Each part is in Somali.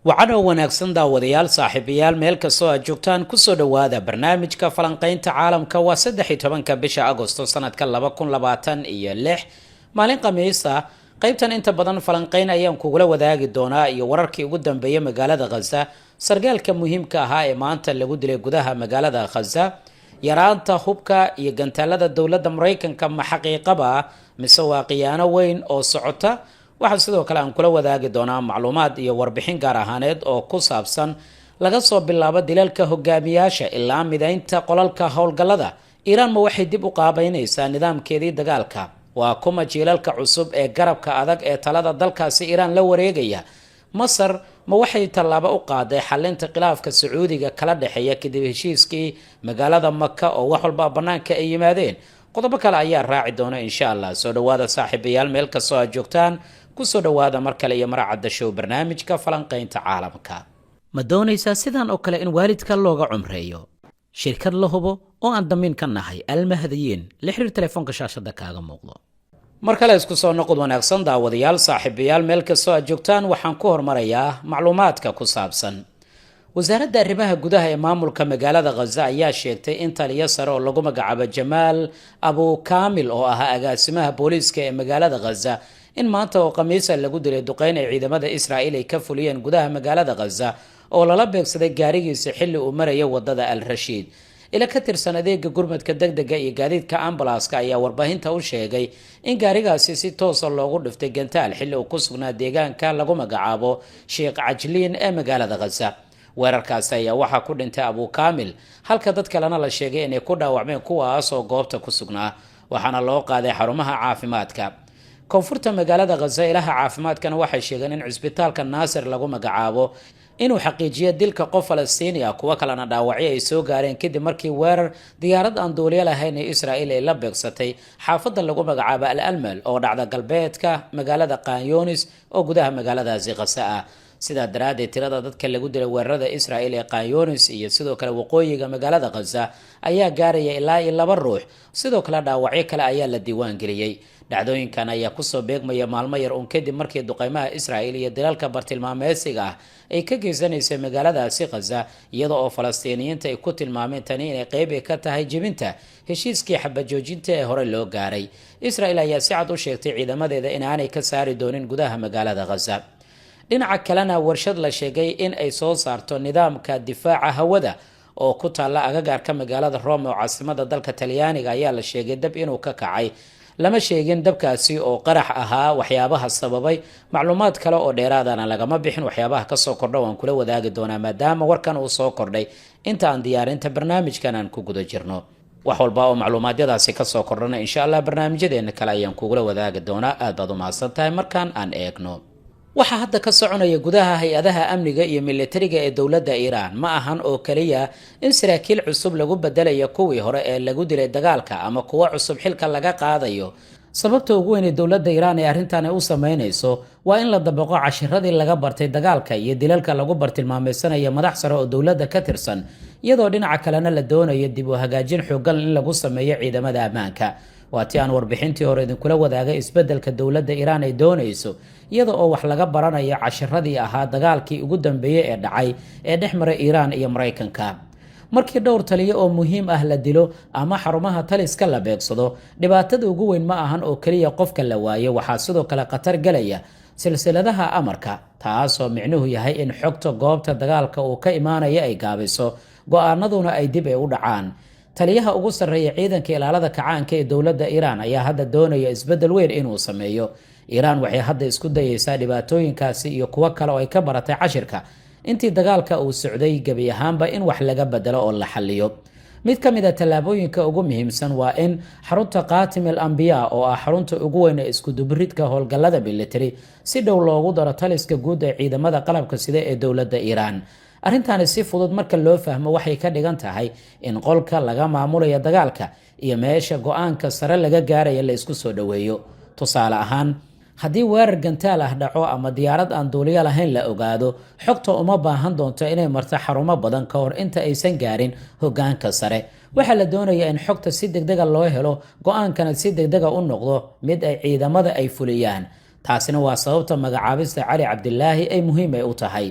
Wacan oo wanaagsan, daawadayaal, saaxiibayaal, meel kastoo aad joogtaan, kusoo dhowaada barnaamijka falanqaynta caalamka. Waa 13-ka bisha Agosto sanadka 2026, maalin Khamiisa. Qaybtan inta badan falanqayn ayaan kugula wadaagi doonaa iyo wararkii ugu dambeeyay magaalada Khaza, sargaalka muhiimka ahaa ee maanta lagu dilay gudaha magaalada Khaza, yaraanta hubka iyo gantaalada dowladda Maraykanka ma xaqiiqaba mise waa khiyaano weyn oo socota? Waxaa sidoo kale aan kula wadaagi doonaa macluumaad iyo warbixin gaar ahaaneed oo ku saabsan laga soo bilaabo dilalka hogaamiyaasha ilaa midaynta qolalka howlgallada. Iiraan ma waxay dib u qaabeynaysaa nidaamkeedii dagaalka? Waa kuma jiilalka cusub ee garabka adag ee talada dalkaasi Iiraan la wareegaya? Masar ma waxay tallaabo u qaaday xalinta khilaafka Sacuudiga kala dhexeeya kadib heshiiskii magaalada Maka oo wax walba bannaanka ay yimaadeen? Qodobo kale ayaa raaci doona, insha Allah. Soo dhawaada, saaxiibayaal, meel kastoo aad joogtaan, kusoo dhawaada mar kale iyo Maracadda Show, barnaamijka falanqaynta caalamka. Ma doonaysaa sidan oo kale in waalidka looga cumreeyo? Shirkad la hubo oo aan damiin ka nahay, Almahdiyiin, la xiriir telefoonka shaashada kaaga muuqdo. Mar kale isku soo noqod wanaagsan, daawadayaal, saaxiibayaal, meel kastoo aad joogtaan. Waxaan ku hormarayaa macluumaadka ku saabsan Wasaaradda Arrimaha Gudaha ee maamulka magaalada Khaza ayaa sheegtay in taliyo sare oo lagu magacaabo Jamaal Abu Kamil, oo ahaa agaasimaha booliiska ee magaalada Khaza, in maanta oo Khamiisa lagu dilay duqeyn ay ciidamada Israa'iil ay ka fuliyeen gudaha magaalada Khaza oo lala beegsaday gaarigiisa xilli uu maraya wadada Al Rashiid. Ila ka tirsan adeega gurmadka degdega iyo gaadiidka ambalaaska ayaa warbaahinta u sheegay in gaarigaasi si toosa loogu dhiftay gantaal xilli uu ku sugnaa deegaanka lagu magacaabo Sheekh Cajliin ee magaalada Khaza. Weerarkaasi ayaa waxaa ku dhintay Abu Kamil, halka dad kalena la sheegay inay ku dhaawacmeen, kuwaas oo goobta ku sugnaa, waxaana loo qaaday xarumaha caafimaadka koonfurta magaalada Khaza. Ilaha caafimaadkana waxay sheegeen in cisbitaalka Naasir lagu magacaabo inuu xaqiijiyo dilka qof Falastiini ah, kuwo kalena dhaawacyo ay soo gaareen, kadib markii weerar diyaarad aan duuliyo lahayn ee Israel ay la beegsatay xaafadda lagu magacaabo Al Almal oo dhacda galbeedka magaalada Kanyonis oo gudaha magaaladaasi Khasa ah. Sidaa daraaddeed, tirada dadka lagu dilay weerarada Israel ee Kanyonis iyo sidoo kale waqooyiga magaalada Khaza ayaa gaaraya ilaa iyo laba ruux. Sidoo kale dhaawacyo kale ayaa la diiwaan geliyey. Dhacdooyinkan ayaa kusoo beegmaya maalmo yar uun kadib markii duqeymaha Israel iyo dilalka bartilmaameedsiga ah ay ka geysanaysay magaaladaasi Khaza, iyada oo Falastiiniyiinta ay ku tilmaameen tani inay qeyb ay ka tahay jebinta heshiiskii xabajoojinta ee horey loo gaaray. Israel ayaa si cad u sheegtay ciidamadeeda inaanay ka saari doonin gudaha magaalada Khaza. Dhinaca kalena, warshad la sheegay in ay soo saarto nidaamka difaaca hawada oo ku taalla agagaarka magaalada Rome oo caasimada dalka Talyaaniga ayaa la sheegay dab inuu ka kacay. Lama sheegin dabkaasi oo qarax ahaa waxyaabaha sababay, macluumaad kale oo dheeraadana lagama bixin. Waxyaabaha kasoo kordha waan kula wadaagi doonaa, maadaama warkan uu soo kordhay inta aan diyaarinta barnaamijkan aan ku guda jirno. Wax walba oo macluumaadyadaasi kasoo kordhana, insha Allah, barnaamijyadeena kale ayaan kugula wadaagi doonaa. Aad baad u mahadsan tahay. Markaan aan eegno waxaa hadda ka soconaya gudaha hay-adaha amniga iyo militariga ee dowladda Iiraan, ma ahan oo keliya in saraakiil cusub lagu bedelayo kuwii hore ee lagu dilay dagaalka ama kuwo cusub xilka laga qaadayo. Sababta ugu weyn ee dowladda Iiraan ee arrintan ay u sameynayso waa in la dabaqo cashiradii laga bartay dagaalka iyo dilalka lagu bartilmaameysanayo madax sare oo dowladda ka tirsan, iyadoo dhinaca kalena la doonayo dib u hagaajin xoogan in lagu sameeyo ciidamada ammaanka. Waa tii aan warbixintii hore idinkula wadaagay isbeddelka dowladda Iiraan ay doonayso, iyada oo wax laga baranayo cashiradii ahaa dagaalkii ugu dambeeyey ee dhacay ee dhex maray Iiraan iyo Maraykanka. Markii dhowr taliyo oo muhiim ah la dilo ama xarumaha taliska la beegsado, dhibaatada ugu weyn ma ahan oo keliya qofka la waayo. Waxaa sidoo kale khatar gelaya silsiladaha amarka, taasoo micnuhu yahay in xogta goobta dagaalka uu ka imaanaya ay gaabiso, go-aanaduna ay dib ay u dhacaan. Taliyaha ugu sarreeya ciidanka ilaalada kacaanka ee dowladda Iiraan ayaa hadda doonaya isbeddel weyn inuu sameeyo. Iiraan waxay hadda isku dayeysaa dhibaatooyinkaasi iyo kuwo kale oo ay ka baratay cashirka intii dagaalka uu socday gebi ahaanba in wax laga bedelo oo la xaliyo. Mid ka mid a tallaabooyinka ugu muhiimsan waa in xarunta Khatim al Ambiyaa, oo ah xarunta ugu weyn ee iskudubaridka howlgallada military, si dhow loogu daro taliska guud ee ciidamada qalabka sida ee dowladda Iiraan. Arrintaani si fudud marka loo fahmo, waxay ka dhigan tahay in qolka laga maamulayo dagaalka iyo meesha go-aanka sare laga gaaraya la isku soo dhoweeyo. Tusaale ahaan, haddii weerar gantaal ah dhaco ama diyaarad aan duuliyo lahayn la ogaado, xogta uma baahan doonto inay marto xarumo badan ka hor inta aysan gaarin hogaanka sare. Waxaa la doonayaa in xogta si degdega loo helo, go-aankana si degdega u noqdo mid ay ciidamada ay fuliyaan. Taasina waa sababta magacaabista Cali Cabdilaahi ay muhiim ay u tahay.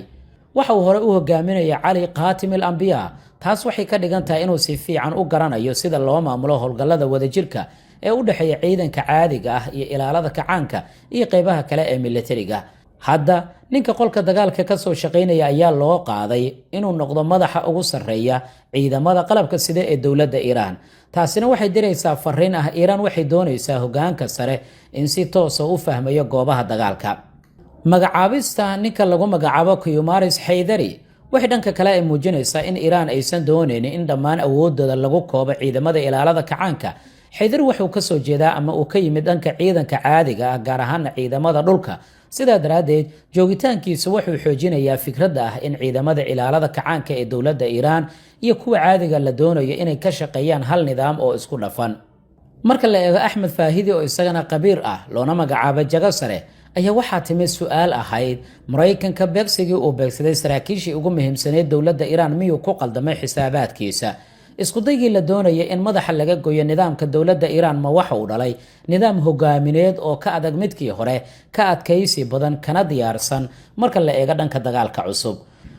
Waxa uu hore u hogaaminaya Cali Khaatim al Ambiyaa. Taas waxay ka dhigan tahay inuu si fiican u garanayo sida loo maamulo howlgallada wadajirka ee u dhexeeya ciidanka caadiga ah iyo Ilaalada Kacaanka iyo qeybaha kale ee militariga. Hadda ninka qolka dagaalka kasoo shaqaynaya ayaa loo qaaday inuu noqdo madaxa ugu sarreeya ciidamada qalabka sida ee dowladda Iiraan. Taasina waxay diraysaa fariin ah: Iiraan waxay doonaysaa hogaanka sare in si toosa u fahmayo goobaha dagaalka. Magacaabista ninka lagu magacaabo Kiyumaris Xaydari waxay dhanka kale ay muujinaysaa in Iiraan aysan doonaynin in dhammaan awoodooda lagu koobo ciidamada Ilaalada Kacaanka. Xaydari wuxuu kasoo jeedaa ama uu ka yimid dhanka ciidanka caadiga ah, gaar ahaana ciidamada dhulka. Sidaa daraaddeed, joogitaankiisu wuxuu xoojinayaa fikradda ah in ciidamada Ilaalada Kacaanka ee dowladda Iiraan iyo kuwa caadiga la doonayo inay ka shaqeeyaan hal nidaam oo isku dhafan. Marka la eego Axmed Faahidi, oo isagana khabiir ah loona magacaabo jago sare, ayaa waxaa timid su-aal ahayd: Maraykanka beegsigii uu beegsaday saraakiishii ugu muhiimsaneyd dowladda Iiraan miyuu ku qaldamay xisaabaadkiisa? Iskudaygii la doonaya in madaxa laga goyo nidaamka dowladda Iiraan ma waxa uu dhalay nidaam hogaamineed oo ka adag midkii hore, ka adkaysi badan, kana diyaarsan marka la eego dhanka dagaalka cusub?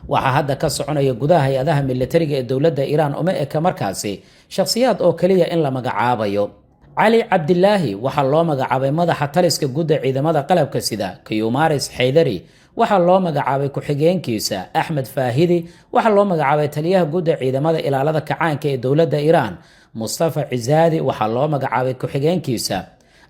Waxaa hadda ka soconaya gudaha hay-adaha militariga ee dowladda Iiraan uma eka markaasi shakhsiyaad oo keliya in la magacaabayo. Cali Cabdilaahi waxaa loo magacaabay madaxa taliska gudda ciidamada qalabka sida. Kiyumaris Xaydari waxaa loo magacaabay ku-xigeenkiisa. Axmed Faahidi waxaa loo magacaabay taliyaha gudda ciidamada Ilaalada Kacaanka ee dowladda Iiraan. Mustafa Cizaadi waxaa loo magacaabay ku-xigeenkiisa.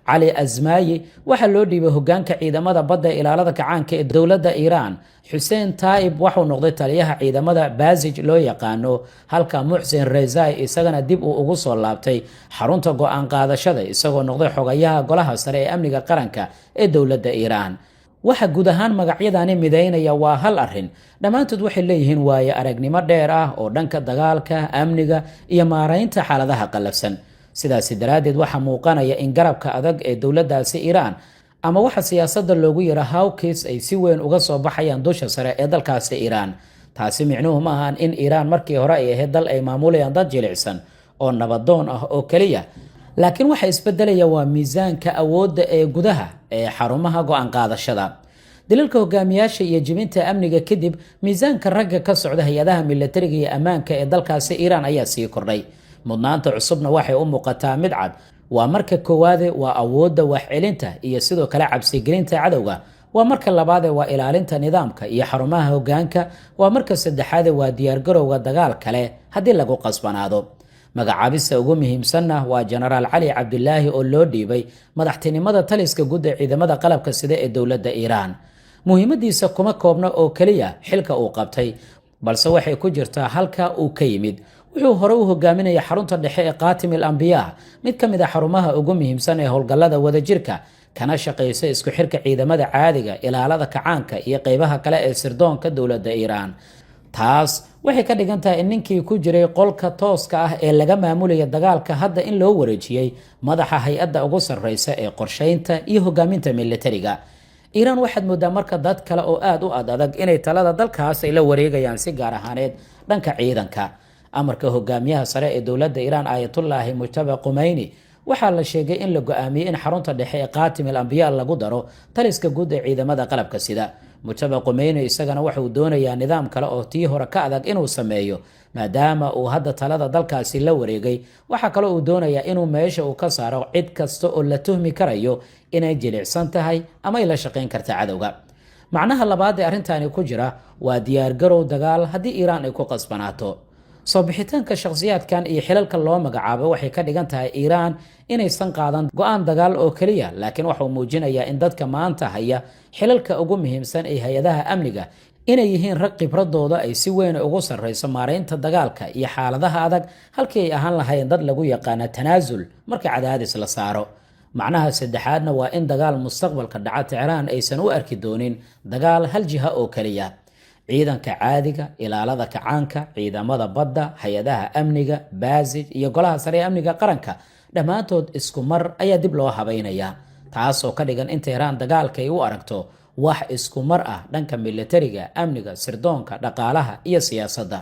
Cali Azmaayi waxaa loo dhiibay hogaanka ciidamada badda Ilaalada Kacaanka ee dowladda Iiraan. Xuseen Taa'ib waxuu noqday taliyaha ciidamada Baasij loo yaqaano, halka Muxsin Rezai isagana dib uu ugu soo laabtay xarunta go-aan qaadashada, isagoo noqday xogayaha Golaha Sare ee Amniga Qaranka ee dowladda Iiraan. Waxa guud ahaan magacyadani midaynaya waa hal arrin: dhammaantood waxay leeyihiin waayo aragnimo dheer ah oo dhanka dagaalka, amniga iyo maaraynta xaaladaha qallafsan. Sidaasi daraaddeed, waxaa muuqanaya in garabka adag ee dowladdaasi Iiraan, ama waxa siyaasadda loogu yaro hawkis, ay si weyn uga soo baxayaan dusha sare ee dalkaasi Iiraan. Taasi micnuhu ma ahan in Iiraan markii hore ay ahayd dal ay maamulayaan dad jilicsan oo nabadoon ah oo keliya, laakiin waxa isbedelaya waa miisaanka awoodda ee gudaha ee xarumaha go-aan qaadashada. Dilalka hogaamiyaasha iyo jibinta amniga kadib, miisaanka ragga ka socda hay-adaha militariga iyo ammaanka ee dalkaasi Iiraan ayaa sii kordhay. Mudnaanta cusubna waxay u muuqataa mid cad. Waa marka koowaade, waa awoodda waxcelinta iyo sidoo kale cabsigelinta cadowga. Waa marka labaade, waa ilaalinta nidaamka iyo xarumaha hogaanka. Waa marka saddexaade, waa diyaargarowga dagaal kale haddii lagu qasbanaado. Magacaabista ugu muhiimsanna waa Jenaraal Cali Cabdilaahi oo loo dhiibay madaxtinimada taliska guud ee ciidamada qalabka sida ee dowladda Iiraan. Muhiimadiisa kuma koobna oo keliya xilka uu qabtay, balse waxay ku jirtaa halka uu ka yimid. Wuxuu hore u hogaaminaya xarunta dhexe ee Khaatim al Ambiyaa, mid ka mid a xarumaha ugu muhiimsan ee howlgallada wadajirka, kana shaqaysa isku xirka ciidamada caadiga, Ilaalada Kacaanka iyo qeybaha kale ee sirdoonka dowladda Iiraan. Taas waxay ka dhigan tahay in ninkii ku jiray qolka tooska ah ee laga maamulaya dagaalka hadda in loo wareejiyey madaxa hay-adda ugu sarreysa ee qorsheynta iyo hogaaminta militariga Iiraan. Waxaad moodaa marka dad kale oo aada u ad adag inay talada dalkaas ay la wareegayaan, si gaar ahaaneed dhanka ciidanka. Amarka hogaamiyaha sare ee dowladda Iiraan, Aayatullaahi Mujtaba Qumeyni, waxaa la sheegay in la go-aamiyey in xarunta dhexe ee Khaatim al Ambiyaa lagu daro taliska guud ee ciidamada qalabka sida. Mujtaba Qumeyni isagana waxa uu doonayaa nidaam kale oo tii hore ka adag inuu sameeyo, maadaama uu hadda talada dalkaasi la wareegay. Waxaa kaloo uu doonayaa inuu meesha uu ka saaro cid kasta oo la tuhmi karayo inay jilicsan tahay ama ay la shaqayn karta cadowga. Macnaha labaad ee arrintaani ku jira waa diyaargarow dagaal haddii Iiraan ay ku qasbanaato. Soo bixitaanka shakhsiyaadkan iyo xilalka loo magacaabo waxay ka dhigan tahay Iiraan inaysan qaadan go-aan dagaal oo keliya, laakiin waxauu muujinayaa in dadka maanta haya xilalka ugu muhiimsan ee hay-adaha amniga inay yihiin rag khibradooda ay si weyn ugu sarreyso maaraynta dagaalka iyo xaaladaha adag, halkii ay ahaan lahaayeen dad lagu yaqaana tanaasul marka cadaadis la saaro. Macnaha saddexaadna waa in dagaal mustaqbalka dhaca Tixraan aysan u arki doonin dagaal hal jiha oo keliya. Ciidanka caadiga, Ilaalada Kacaanka, ciidamada badda, hay-adaha amniga, Baasij iyo Golaha Sare ee Amniga Qaranka dhammaantood isku mar ayaa dib loo habaynayaa, taasoo ka dhigan in Tehraan dagaalka ay u aragto wax isku mar ah dhanka militariga, amniga, sirdoonka, dhaqaalaha iyo siyaasadda.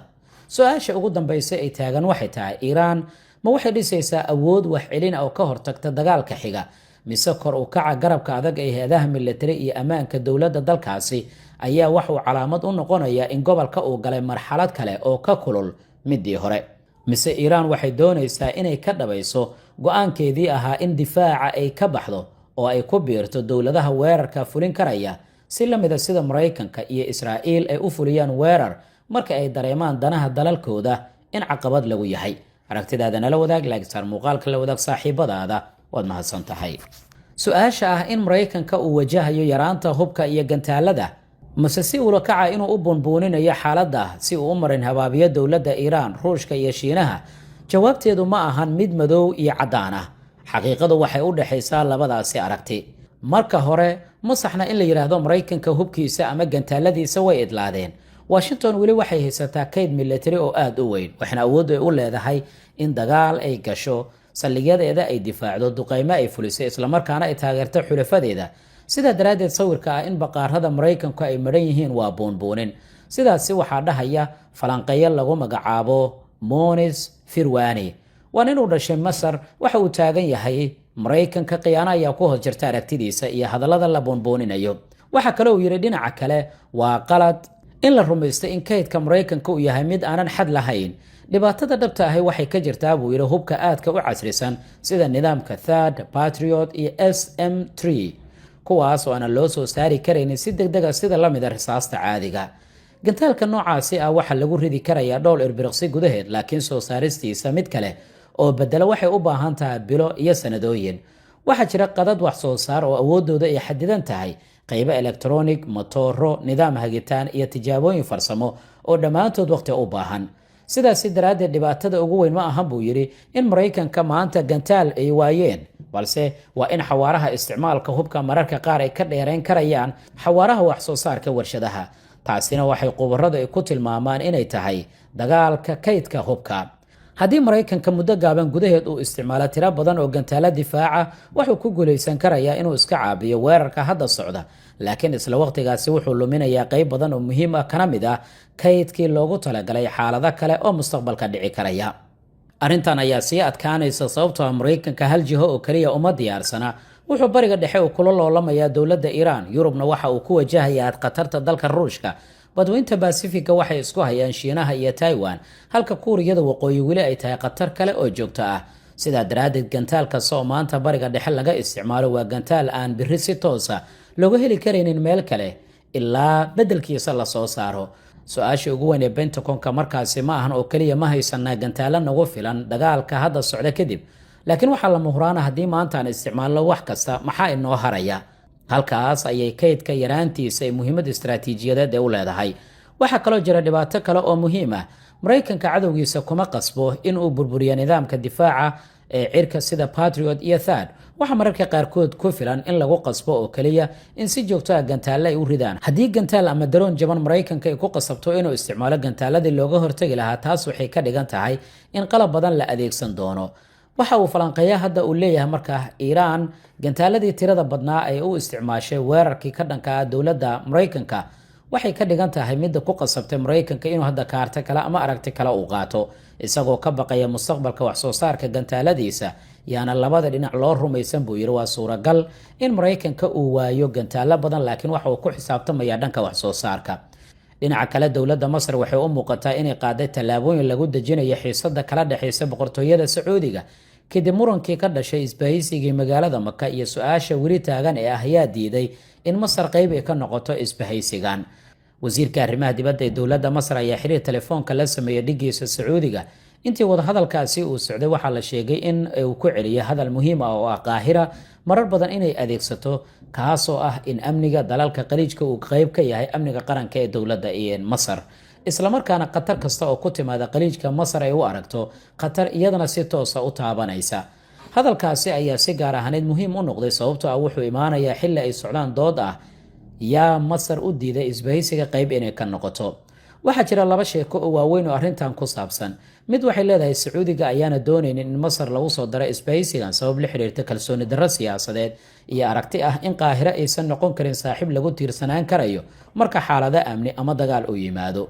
Su-aasha ugu dambaysa ay taagan waxay tahay: Iiraan ma waxay dhisaysaa awood wax celina oo ka hortagta dagaalka xiga, mise kor u kaca garabka adag ee hay-adaha militari iyo ammaanka dowladda dalkaasi ayaa waxuu calaamad u noqonayaa in gobolka uu galay marxalad kale oo ka kulul midii hore. Mise Iiraan waxay doonaysaa inay ka dhabayso go-aankeedii ahaa in difaaca ay ka baxdo oo ay ku biirto dowladaha weerarka fulin karaya, si la mida sida Maraykanka iyo Israa'iil ay u fuliyaan weerar marka ay dareemaan danaha dalalkooda in caqabad lagu yahay? Aragtidaada nala wadaag, like saar muuqaalka, la wadaag saaxiibadaada. Waad mahadsan tahay. Su-aasha ah in Maraykanka uu wajahayo yaraanta hubka iyo gantaalada, mase si ula kaca inuu u buunbuuninayo xaaladda si uu u marin habaabiyo dowladda Iiraan, Ruushka iyo Shiinaha, jawaabteedu ma ahan mid madow iyo caddaan ah. Xaqiiqadu waxay u dhexaysaa labadaasi aragti. Marka hore, ma saxna in la yidhaahdo Maraykanka hubkiisa ama gantaaladiisa way idlaadeen. Washington weli waxay haysataa kayd military oo aada u weyn, waxaana awood ay u leedahay in dagaal ay gasho, saldhigyadeeda ay difaacdo, duqaymo ay fulisay, islamarkaana ay taageerto xulafadeeda. Sidaa daraaddeed, sawirka ah in baqaarada Maraykanku ay madhan yihiin waa buunbuunin. Sidaasi waxaa dhahaya falanqeeyo lagu magacaabo Monis Firwani. Waa nin uu dhashay Masar. Waxa uu taagan yahay Maraykanka khiyaano ayaa ku hoos jirta aragtidiisa iyo hadallada la buunbuuninayo. Waxaa kale uu yidhi, dhinaca kale, waa qalad in la rumaystay in kaydka Maraykanka uu yahay mid aanan xad lahayn. Dhibaatada dhabta ahi waxay ka jirtaa, buu yidhi, hubka aadka u casrisan sida nidaamka THAAD, Patriot iyo SM, kuwaas oo aanan loo soo saari karaynin si deg dega sida lamida risaasta caadiga. Gantaalka noocaasi ah waxaa lagu ridi karayaa dhowr irbiriqsi gudaheed, laakiin soo saaristiisa mid kale oo bedelo waxay u baahan tahay bilo iyo sanadooyin. Waxaa jira qadad wax soo saar oo awoodooda ay xadidan tahay, qaybo electronic, matooro, nidaam hagitaan iyo tijaabooyin farsamo oo dhammaantood waqti u baahan. Sidaasi daraaddeed, dhibaatada ugu weyn ma ahan, buu yidhi, in Maraykanka maanta gantaal ay waayeen, balse waa in xawaaraha isticmaalka hubka mararka qaar ay ka dheerayn karayaan xawaaraha wax soo saarka warshadaha. Taasina waxay khubaradu ay ku tilmaamaan inay tahay dagaalka kaydka hubka. Haddii Maraykanka muddo gaaban gudaheed uu isticmaalo tiro badan oo gantaalo difaaca, wuxuu ku guulaysan karayaa inuu iska caabiyo weerarka hadda socda, laakiin isla waqtigaasi wuxuu luminayaa qayb badan oo muhiim ah, kana mid ah kaydkii loogu talagalay xaalado kale oo mustaqbalka dhici karaya. Arrintan ayaa sii adkaanaysa sababtoo ah Maraykanka hal jiho oo keliya uma diyaarsana. Wuxuu Bariga Dhexe uu kula loolamayaa dowladda Iiraan, Yurubna waxa uu ku wajahayaa khatarta dalka Ruushka, Badweynta Basifiga waxay isku hayaan Shiinaha iyo Taiwan, halka Kuuriyada Waqooyi weli ay tahay khatar kale oo joogto ah. Sidaa daraaddeed, gantaal kasta oo maanta Bariga Dhexe laga isticmaalo waa gantaal aan biri si toosa looga heli karaynin meel kale ilaa beddelkiisa lasoo saaro. Su-aasha ugu weyn ee Pentagonka markaasi ma ahan oo keliya ma haysanaa gantaalo nagu filan dagaalka hadda socda kadib, laakiin waxaa lama huraana, haddii maanta aan isticmaalno wax kasta, maxaa inoo haraya? Halkaas ayay kaydka yaraantiisa ay muhiimad istaraatiijiyadeed ee u leedahay. Waxaa kaloo jira dhibaato kale oo muhiim ah. Maraykanka cadowgiisa kuma qasbo inuu burburiyo nidaamka difaaca ee cirka sida Patriot iyo THAAD. Waxaa mararka qaarkood ku filan in lagu qasbo oo keliya in si joogto ah gantaalle ay u ridaan. Haddii gantaal ama daroon jaban Maraykanka ay ku qasabto inuu isticmaalo gantaaladii looga hortagi lahaa, taas waxay ka dhigan tahay in qalab badan la adeegsan doono. Waxa uu falanqeeya hadda uu leeyahay, markaa Iiraan gantaaladii tirada badnaa ay u isticmaashay weerarkii ka dhanka ah dowladda Maraykanka waxay ka dhigan tahay midda ku qasabtay Maraykanka inuu hadda kaarto kale ama aragti kale uu qaato, isagoo ka baqaya mustaqbalka wax soo saarka gantaaladiisa. Yaana labada dhinac loo rumaysan, buu yidhi. Waa suuragal in Maraykanka uu waayo gantaalo badan, laakiin waxa uu ku xisaabtamaya dhanka wax soo saarka. Dhinaca kale, dowladda Masar waxay u muuqataa inay qaaday tallaabooyin lagu dejinayo xiisada kala dhexaysa Boqortooyada Sacuudiga kadib murankii ka dhashay isbahaysigii magaalada Maka iyo su-aasha weli taagan ee ah yaa diiday in Masar qeyb ay ka noqoto isbahaysigan. Wasiirka arrimaha dibadda ee dowladda Masar ayaa xiriir telefoonka la sameeyey dhigiisa Sacuudiga. Intii wadahadalkaasi uu socday, waxaa la sheegay in uu ku celiyay hadal muhiim ah oo ah Qaahira marar badan inay adeegsato, kaasoo ah in amniga dalalka Khaliijka uu qeyb ka yahay amniga qaranka ee dowladda Masar, islamarkaana khatar kasta oo ku timaada Khaliijka Masar ay u aragto khatar iyadana si toosa u taabanaysa. Hadalkaasi ayaa si gaar ahaaneed muhiim u noqday, sababtoo ah wuxuu imaanayaa xilli ay socdaan dood ah yaa Masar u diiday isbahaysiga qeyb inay ka noqoto. Waxaa jira laba sheeko oo waaweyn oo arrintan ku saabsan. Mid waxay leedahay Sacuudiga ayaana doonaynin in Masar lagu soo daro isbahaysigan sabab la xiriirta kalsooni darro siyaasadeed iyo aragti ah in Qaahiro aysan noqon karin saaxiib lagu tiirsanaan karayo marka xaalado amni ama dagaal uu yimaado.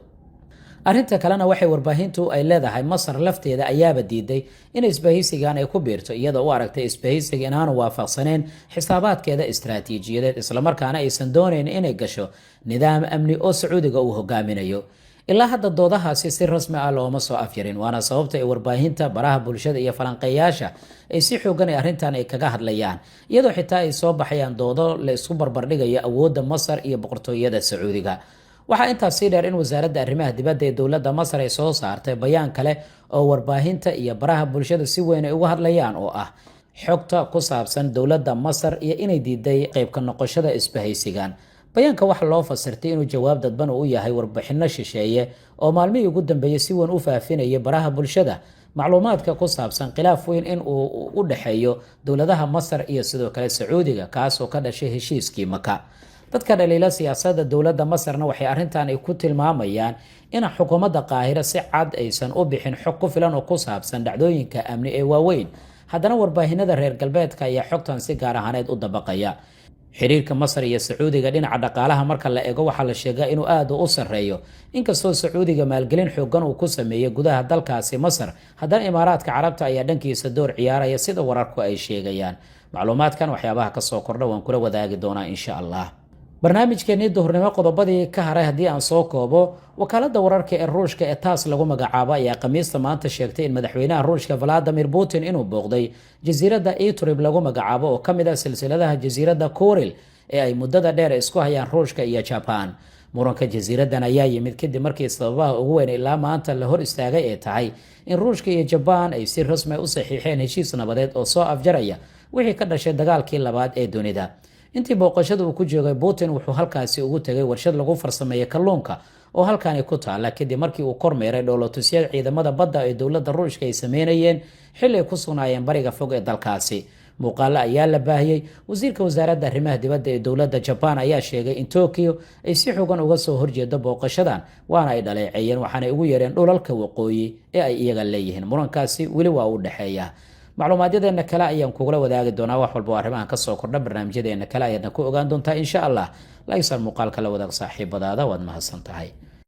Arrinta kalena waxay warbaahintu ay leedahay, Masar lafteeda ayaaba diiday in isbahaysigan ay ku biirto, iyadoo u aragtay isbahaysiga inaanu waafaqsaneyn xisaabaadkeeda istaraatiijiyadeed, islamarkaana aysan doonayn inay gasho nidaam amni oo Sacuudiga uu hogaaminayo. Ilaa hadda doodahaasi si rasmi ah looma soo afyarin, waana sababta ay warbaahinta, baraha bulshada iyo falanqeeyaasha ay si xoogan ay arrintan ay kaga hadlayaan, iyadoo xitaa ay soo baxayaan doodo la isku barbardhigayo awoodda Masar iyo Boqortooyada Sacuudiga. Waxaa intaas sii dheer in Wasaaradda Arrimaha Dibadda ee dowladda Masar ay soo saartay bayaan kale oo warbaahinta iyo baraha bulshada si weyn ay uga hadlayaan, oo ah xogta ku saabsan dowladda Masar iyo inay diiday qeybka noqoshada isbahaysigan. Bayaanka waxaa loo fasirtay inuu jawaab dadban uu u yahay warbixino shisheeye oo maalmihii ugu dambeeyey si weyn u faafinayay baraha bulshada, macluumaadka ku saabsan khilaaf weyn in uu u dhexeeyo dowladaha Masar iyo sidoo kale Sacuudiga, kaasoo ka dhashay heshiiskii Maka. Dadka dhaliila siyaasadda dowladda Masarna waxay arrintan ay ku tilmaamayaan in xukuumadda Qaahiro si cad aysan u bixin xog ku filan oo ku saabsan dhacdooyinka amni ee waaweyn, haddana warbaahinada reer galbeedka ayaa xogtan si gaar ahaaneed u dabaqaya. Xiriirka Masar iyo Sacuudiga dhinaca dhaqaalaha marka la eego, waxaa la sheegaa inuu aada u sarreeyo. Inkastoo Sacuudiga maalgelin xoogan uu ku sameeyey gudaha dalkaasi Masar, haddana Imaaraadka Carabta ayaa dhankiisa door ciyaaraya, sida wararku ay sheegayaan. Macluumaadkan waxyaabaha kasoo kordha waan kula wadaagi doonaa, insha Allah. Barnaamijkeenii duhurnimo qodobadii ka haray haddii aan soo koobo, wakaaladda wararka ee Ruushka ee TASS lagu magacaabo ayaa Khamiista maanta sheegtay in madaxweynaha Ruushka Vladimir Putin inuu booqday jasiiradda Iturup lagu magacaabo, oo ka mid ah silsiladaha jasiiradda Kuril ee ay muddada dheer isku hayaan Ruushka iyo Jaban. Muranka jasiiraddan ayaa yimid kadib markii sababaha ugu weyn ilaa maanta la hor istaagay ee tahay in Ruushka iyo Jabaan ay si rasmi u saxiixeen heshiis nabadeed oo soo afjaraya wixii ka dhashay dagaalkii labaad ee dunida. Intii booqashada uu ku joogay Putin, wuxuu halkaasi ugu tegay warshad lagu farsameeyey kalluunka oo halkaani ku taala, kadib markii uu kormeeray dhoolotusyada ciidamada badda ee dowladda Ruushka ay sameynayeen xilli ay ku sugnaayeen bariga fog ee dalkaasi. Muuqaalo ayaa la baahiyey. Wasiirka Wasaaradda Arrimaha Dibadda ee dowladda Jabaan ayaa sheegay in Tokyo ay si xogan uga soo horjeedo booqashadan, waana ay dhaleeceeyeen, waxaanay ugu yeereen dhulalka waqooyi ee ay iyaga leeyihiin. Murankaasi weli waa u dhexeeya. Macluumaadyadeena kale ayaan kugula wadaagi doonaa wax walba oo arrimahan kasoo kordha. Barnaamijyadeena kale ayaadna ku ogaan doontaa, insha Allah. Like saar muuqaalka, la wadaag saaxiibadaada. Waad mahadsan tahay.